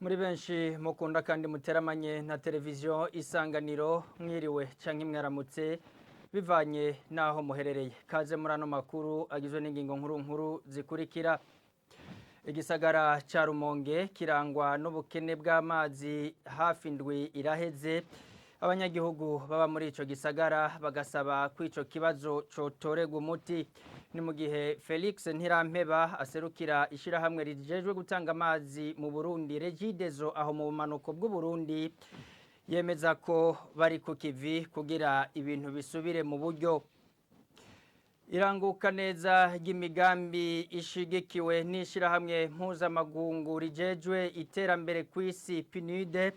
Muri benshi mukunda kandi muteramanye na televiziyo Isanganiro, mwiriwe canke mwaramutse bivanye n'aho muherereye. Kaze muri ano makuru agizwe n'ingingo nkuru nkuru zikurikira: igisagara ca Rumonge kirangwa n'ubukene bw'amazi hafi indwi iraheze. Abanyagihugu baba muri ico gisagara bagasaba ko ico kibazo cotorerwa umuti. Ni mu gihe Felix Ntirampeba aserukira ishirahamwe rijejwe gutanga amazi mu Burundi, Regideso, aho mu bumanuko bw'Uburundi, yemeza ko bari ku kivi kugira ibintu bisubire mu buryo. Iranguka neza ry'imigambi ishigikiwe n'ishirahamwe mpuzamakungu rijejwe iterambere kw'isi, PNUD,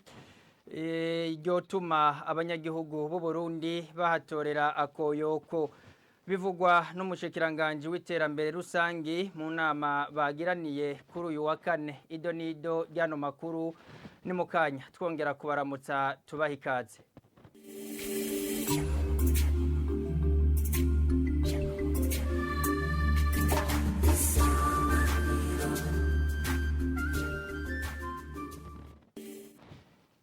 ryotuma abanyagihugu b'u Burundi bahatorera akoyoko, bivugwa n'umushikiranganji w'iterambere rusangi mu nama bagiraniye kuri uyu wa kane. Ido nido ry'ano makuru ni mukanya, twongera kubaramutsa, tubaha ikaze.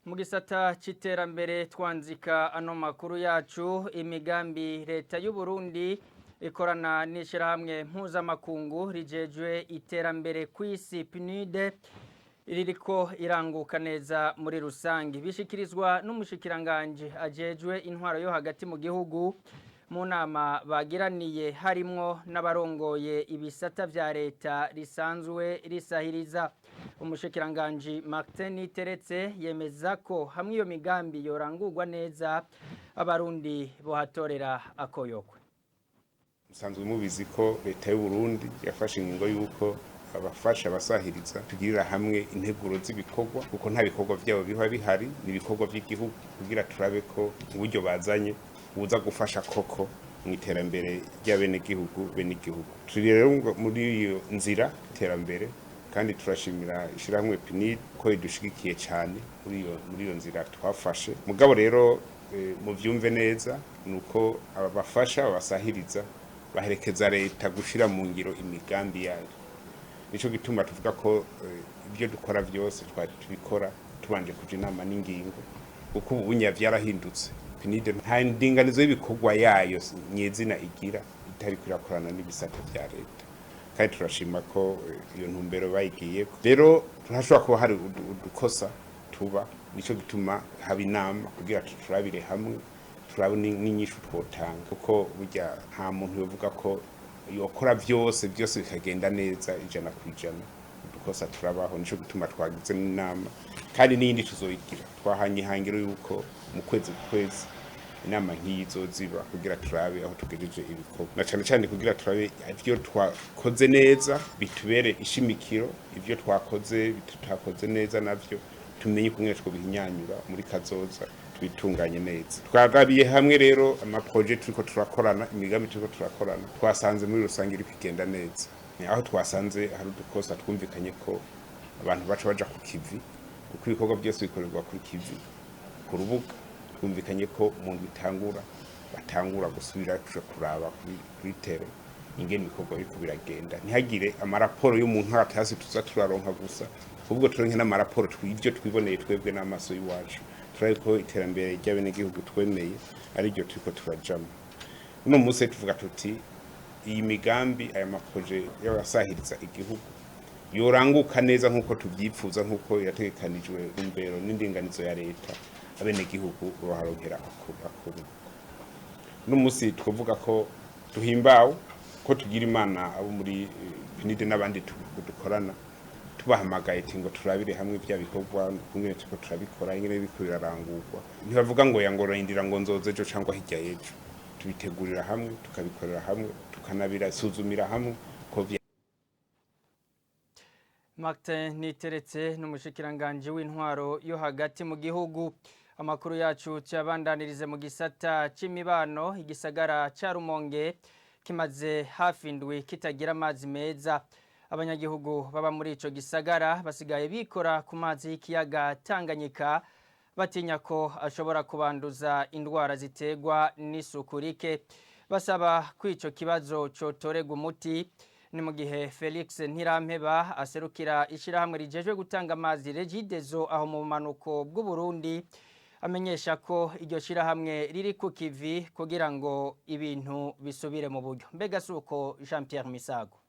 Mu gisata c'iterambere twanzika ano makuru yacu, imigambi leta y'u Burundi ikorana n'ishirahamwe mpuzamakungu rijejwe iterambere kw'isi, PNUD, ririko iranguka neza muri rusange, bishikirizwa n'umushikiranganji ajejwe intwaro yo hagati mu gihugu mu nama bagiraniye harimwo n'abarongoye ibisata vya leta risanzwe risahiriza. Umushikiranganji Martin Niteretse yemeza ko hamwe iyo migambi yorangurwa neza, abarundi bohatorera akoyokwe. Musanzwe mubizi ko leta y'u Burundi yafashe ingingo y'uko abafasha abasahiriza tugirira hamwe integuro z'ibikorwa, kuko nta bikorwa vyabo biba bihari, ni ibikorwa vy'igihugu, kugira turabe ko uburyo bazanye buza gufasha koko mu iterambere ry'abenegihugu benegihugu. Turi rero muri iyo nzira iterambere, kandi turashimira ishirahamwe PNUD ko ridushigikiye cyane muri iyo nzira twafashe. Mugabo rero muvyumve neza nuko abafasha babasahiriza baherekeza leta gushira mu ngiro imigambi yayo. Nico gituma tuvuga ko ibyo dukora byose twari tubikora tubanje kuja inama n'ingingo, kuko ubunya vyarahindutse. PNUD nta ndinganizo y'ibikorwa yayo nyezina igira itari kirakorana n'ibisata vya leta, kandi turashima ko iyo ntumbero bayigiye. Rero turashobora kuba hari udukosa tuba, nico gituma haba inama kugira turabire hamwe, turabe n'inyishu twotanga, kuko burya nta muntu yovuga ko yokora byose byose bikagenda neza 100%. Udukosa turabaho, nico gituma twagize n'inama, kandi n'iyindi tuzoyigira. Twahanye ihangiro yuko mu kwezi ku kwezi inama nk'iyi izoziba kugira turabe aho tugejeje ibikorwa, na cane cane kugira turabe ivyo twakoze neza bitubere ishimikiro, ivyo twakoze tutakoze neza navyo tumenye kumwe twobihinyanyura muri kazoza, tubitunganye neza. Twagabiye hamwe rero amaproje turiko turakorana, imigambi turiko turakorana, twasanze muri rusange iri kugenda neza. Aho twasanze hari udukosa, twumvikanye ko abantu baca baja ku kivi, kuko ibikorwa byose bikorerwa kuri kivi, ku rubuga. Twumvikanye ko mu ndwi itangura batangura gusubira kuja kuraba kuri terrain ingene ibikorwa biriko biragenda, ntihagire amaraporo yo mu nkaratasi tuza turaronka gusa, ahubwo turonke n'amaraporo tw'ivyo twiboneye twebwe n'amaso y'iwacu, turabe ko iterambere ry'abenegihugu twemeye ariryo turiko turajamwo. Uno munsi tuvuga tuti iyi migambi, aya maproje y'abasahiriza igihugu yoranguka neza nk'uko tuvyipfuza, nk'uko yategekanijwe imbero n'indinganizo ya leta, abenegihugu baharonkera akuru. Uno munsi twavuga ko duhimbawe ko tugira imana abo muri PNUD n'abandi dukorana, tubahamagaye ngo turabire hamwe vya bikorwa kungene turiko turabikora, ingene biriko birarangurwa, ntibavuga ngo yangorindira ngo nzoze ejo cyangwa hirya y'ejo. Tubitegurira hamwe, tukabikorera hamwe, tukanabirasuzumira hamwe ko Martin Niteretse n'umushikiranganji w'intwaro yo hagati mu gihugu. Amakuru yacu tuyabandanirize mu gisata c'imibano. Igisagara ca Rumonge kimaze hafi indwi kitagira amazi meza. Abanyagihugu baba muri ico gisagara basigaye bikora ku mazi y'ikiyaga Tanganyika, batinya ko ashobora kubanduza indwara ziterwa n'isuku rike. Basaba ko ico kibazo cotorerwa umuti. Ni mu gihe Felix Ntirampeba aserukira ishirahamwe rijejwe gutanga amazi Regideso aho mu bumanuko bw'u Burundi amenyesha ko iryo shirahamwe riri ku kivi kugira ngo ibintu bisubire mu buryo. Mbega suko Jean Pierre Misago?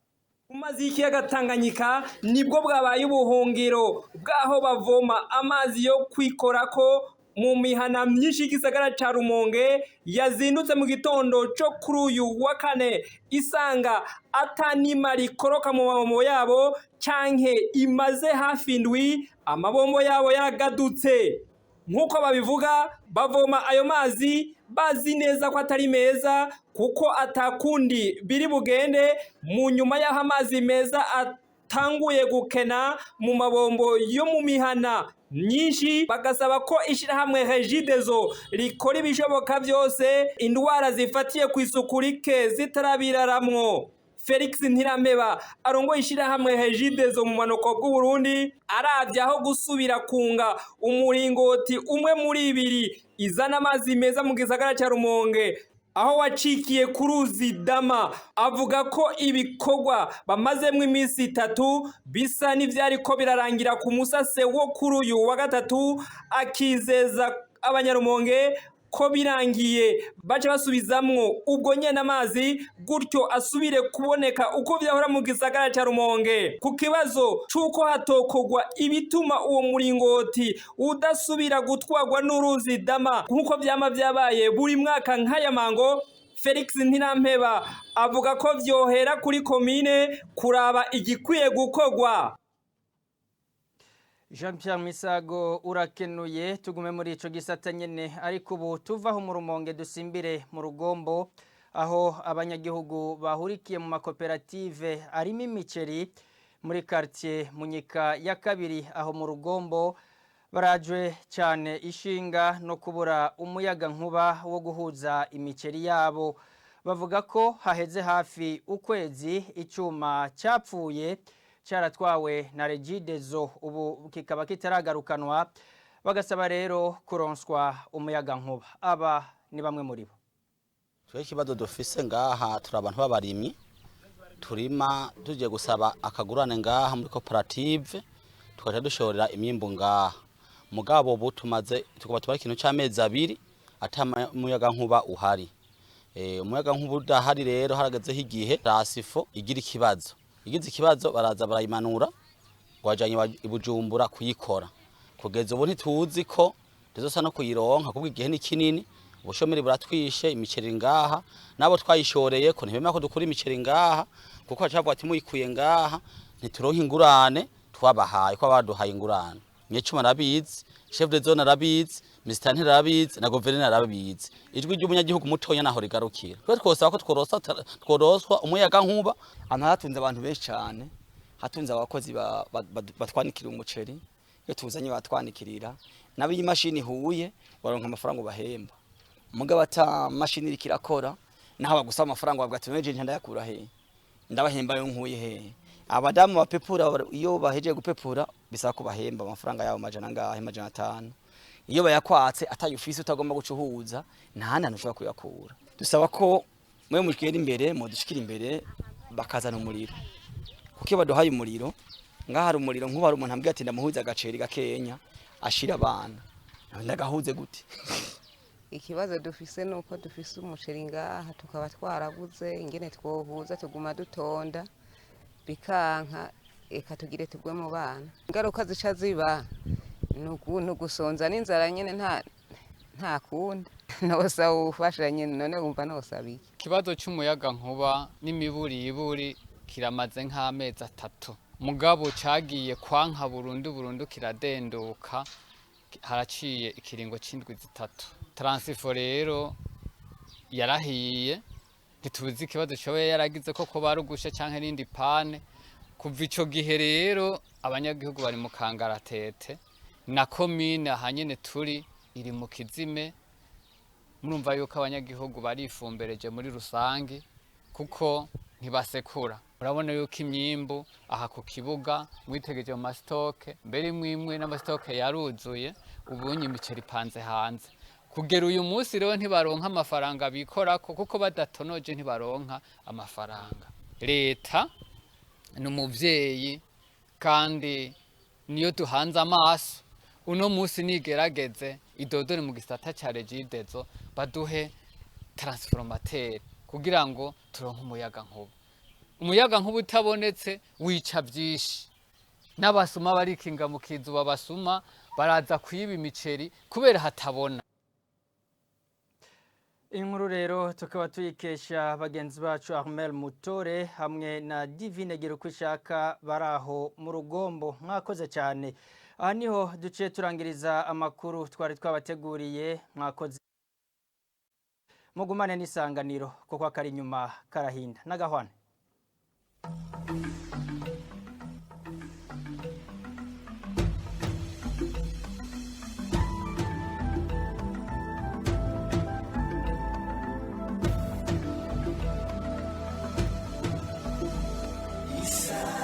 Ku mazi y'ikiyaga Tanganyika nibwo bwabaye ubuhungiro bw'aho bavoma amazi yo kwikorako mu mihana myinshi y'igisagara ca Rumonge yazindutse mu gitondo co kuri uyu wa kane isanga atanima rikoroka mu mabombo yabo canke imaze hafi indwi amabombo yabo yaragadutse. Nk'uko babivuga, bavoma ayo mazi bazi neza ko atari meza kuko atakundi biri bugende mu nyuma y'aho amazi meza atanguye gukena mu mabombo yo mu mihana myinshi, bagasaba ko ishirahamwe Regideso rikora ibishoboka byose indwara zifatiye ku isuku rike zitarabiraramwo. Felix Ntirameba arongoye ishirahamwe Regideso mu manuko bw'u Burundi aravye aho gusubira kunga umuringoti umwe muri ibiri izana amazi meza mu gisagara ca Rumonge aho wacikiye ku ruzi Dama, avuga ko ibikorwa bamazemwo iminsi 3 bisa n'ivyariko birarangira ku musase wo kuri uyu wa gatatu, akizeza abanyarumonge ko birangiye baca basubizamwo ubwo nyene amazi gutyo asubire kuboneka uko vyahora mu gisagara ca Rumonge. Ku kibazo c'uko hatokogwa ibituma uwo muringoti udasubira gutwarwa n'uruzi Dama nk'uko vyama vyabaye buri mwaka nk'aya mango, Felix Ntirampeba avuga ko vyohera kuri komine kuraba igikwiye gukorwa. Jean Pierre Misago urakenuye. Tugume muri ico gisata nyene, ariko ubu tuvaho mu Rumonge dusimbire mu Rugombo aho abanyagihugu bahurikiye mu makoperative arimo imiceri muri quartier Munyika ya kabiri aho mu Rugombo barajwe cyane ishinga no kubura umuyaga nkuba wo guhuza imiceri yabo. Bavuga ko haheze hafi ukwezi icuma cyapfuye cyaratwawe na Regideso ubu kikaba kitaragarukanwa, bagasaba rero kuronswa umuyaga nkuba. Aba ni bamwe muri bo. Twe ikibazo dufise ngaha, turi abantu b'abarimyi turima, tugiye gusaba akagurane ngaha muri koperative tukaca dushorera imyimbu ngaha, mugabo ubu tumaze tukaba tubara ikintu c'amezi 2 ata muyaga nkuba uhari. Umuyaga nkuba udahari rero haragezeho igihe rasifo igira ikibazo, igize ikibazo baraza barayimanura ngo i Bujumbura kuyikora. Kugeza ubu ntituzi ko tuzosa no kuyironka kubwo igihe ni kinini, ubushomeri buratwishe imiceri ngaha, nabo twayishoreye ko ntibemera ko dukura imiceri ngaha kuko bacavuga ati muyikuye ngaha ntituronka ingurane twabahaye, ko baduhaye ingurane. Nyecuma arabizi, chef de zone arabizi, Mr Ntirabizi na gouverneur arabizi. Ijwi ry'umunyagihugu mutonya naho rigarukira. Twe twosaba ko tworoswa umuyaga nkuba. Ahantu hatunze abantu benshi cyane, hatunze abakozi batwanikira umuceri, iyo tuzanye batwanikirira, nabo iyi mashini ihuye baronka amafaranga bahemba. Mugabo ata mashini iriko irakora, naho bagusaba amafaranga bavuga ati none je ndayakura he? Ndabahemba yo nkuye he? Abadamu bapepura iyo bahejeje gupepura bisaba ko bahemba amafaranga yabo majana ngahe, 500. Iyo bayakwatse atayufise utagomba gucuhuza nta hantu ushobora kuyakura. Dusaba ko mwe mushikira imbere, mudushikira imbere bakazana umuriro, kuko iyo baduhaye umuriro ngaha hari umuriro nkuba hari umuntu ambwiye ati ndamuhuza agaceri gakenya ashira abana, ndagahuze gute? Ikibazo dufise nuko dufise umuceri ngaha tukaba twarabuze ingene twohuza, tuguma dutonda bikanka, eka tugire tugwe mu bana. Ingaruka zica ziba nugusonza n'inzara nyene, nta kundi nosaba ubufasha nyene, none wumva nosaba iki? Ikibazo c'umuyaga nkuba n'imiburiburi kiramaze nk'amezi 3, mugabo cagiye kwanka burundu burundu kiradenduka, haraciye ikiringo c'indwi 3. Transifo rero yarahiye, ntituzi ikibazo coba yaragize ko kuba arugushe canke n'indi pane. Kuva ico gihe rero abanyagihugu bari mu kangaratete, na komine ahanyene turi iri mu kizime. Murumva yuko abanyagihugu barifumbereje muri rusange kuko ntibasekura. Urabona yuko imyimbu aha ku kibuga mwitegereje mu masitoke, mbere imwe n'amasitoke yaruzuye, ubunye imiceri ipanze hanze. Kugera uyu munsi rero ntibaronka amafaranga bikorako, kuko badatonoje ntibaronka amafaranga. Leta Ni umuvyeyi kandi niyo duhanze amaso. Uno munsi nigerageze idodore mu gisata ca Regideso, baduhe transformateur kugira ngo turonke umuyaga nkuba. Umuyaga nkuba utabonetse wica vyinshi, n'abasuma barikinga mu kizu, babasuma baraza kwiba imiceri kubera hatabona. Inkuru rero tukaba tuyikesha bagenzi bacu Armel Mutore hamwe na Divine Girukwishaka baraho mu Rugombo. Mwakoze cyane. Aha niho duciye turangiriza amakuru twari twabateguriye. Mwakoze, mugumane n'Isanganiro kuko akari inyuma karahinda n'agahwane. Isa.